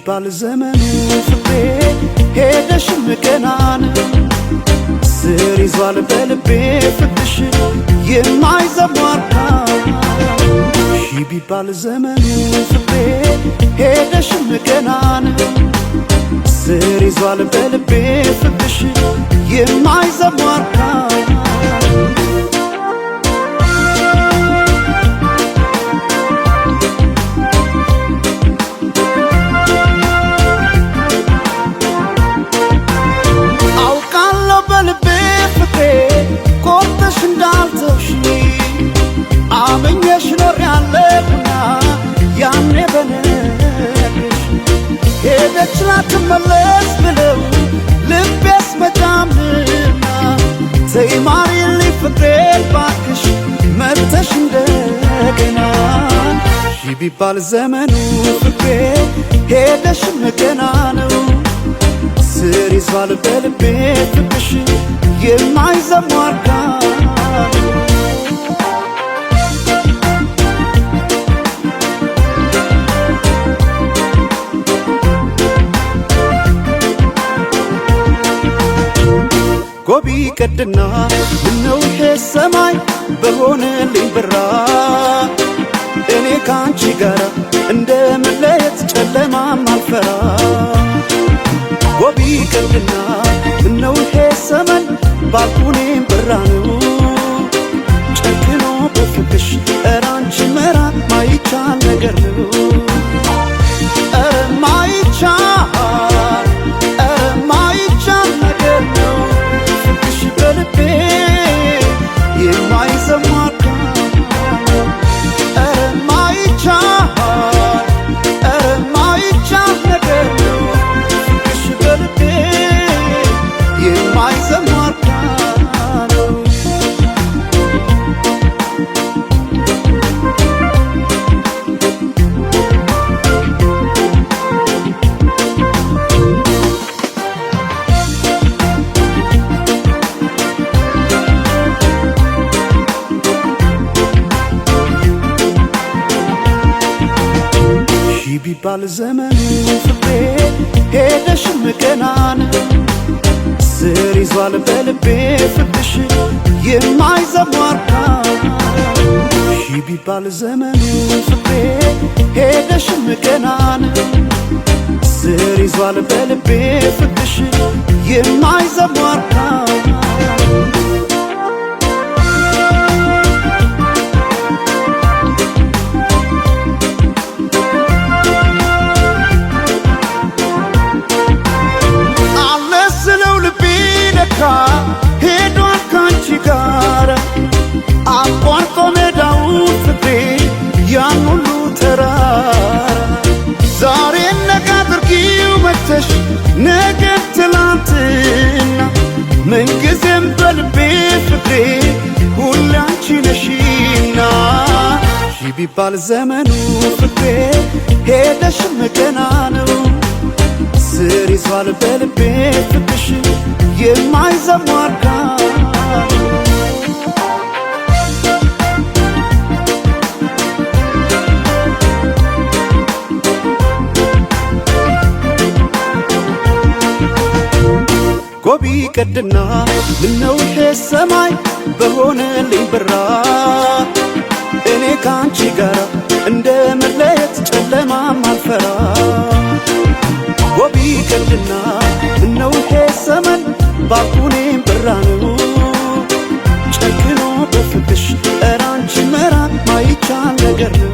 ቢባል ዘመኑ ፍቅሬ ሄደሽም ገና ነው። ስር ይዟል በልቤ ፍቅርሽ የማይዘሟርካ። ሺ ቢባል ዘመኑ ፍቅሬ ሄደሽም ገና ነው። ስር ይዟል በልቤ ፍቅርሽ የማይዘሟርካ። አውቃለሁ በልቤ ፍቅሬ ቆርጠሽ እንዳልተውሽኝ፣ አምኜሽ ኖሬያለሁና ያኔ በነግርሽ። ሄደች ላትመለስ ብለው ልቤስ መጫምና፣ ተይ ማሪልኝ ፍቅሬ ባክሽ መጥተሽ እንደገና። ሺ ቢባል ዘመኑ ፍቅሬ ሄደሽም ገና ነው። ስር ይዟል በልቤ ፍቅርሽ የማይዘሟርካ። ጎቢ ቀድና ምነው ይሄ ሰማይ በሆነልኝ ብራ፣ እኔ ካንቺ ጋር እንደ መለየት ጨለማም አልፈራ። ጎቢ ቀድና ምነው ይሄ ሰመን ባልኩኔም ብራ ነው። ጨክኖ በፍቅሽ ኧረ አንቺ መራቅ ማይቻል ነገር ነው። ኧረ ማይቻል፣ ኧረ ማይቻል ነገር ነው። ፍቅርሽ በልቤ የማይዘሟርካ። ኧረ ማይቻል፣ ኧረ ማይቻል ነገር ነው። ፍቅርሽ በልቤ የማይዘሟርካ ነው። ሺ ቢባል ዘመኑ ፍቅሬ ሄደሽም ገና ነው። ስር ይዟል በልቤ ፍቅርሽ የማይዘሟርካ። ሺ ቢባል ዘመኑ ፍቅሬ ሄደሽም ገና ነው። ስር ይዟል በልቤ ፍቅርሽ የማይዘሟርካ። አለ ስለው ልቤ ለካ ሄዷል ካንቺ ጋር፣ አቋርጦ ሜዳውን ፍቅሬ ያን ሁሉ ተራራ። ዛሬ ነገ አድርጊው መተሽ ነገ ትላንትና፣ ምንጊዜም በልቤ ፍቅሬ ሁሌ አንቺ ነሽና። ሺ ቢባል ዘመኑ ፍቅሬ ሄደሽም ገና ነው። ስር ይዟል በልቤ ፍቅርሽ የማይዘሟርካ። ጎቢ ቀድና ምነው ይሄ ሰማይ በሆነልኝ ብራ፣ እኔ ካንቺ ጋር እንደ መለየት ጨለማም አልፈራ። ጎቢ ቀድና ምነው ይሄ ሰመን ባልኩኔም ብራ ነው። ጨክኖ በፍቅሽ ኧረ አንቺ መራቅ ማይቻል ነገር ነው።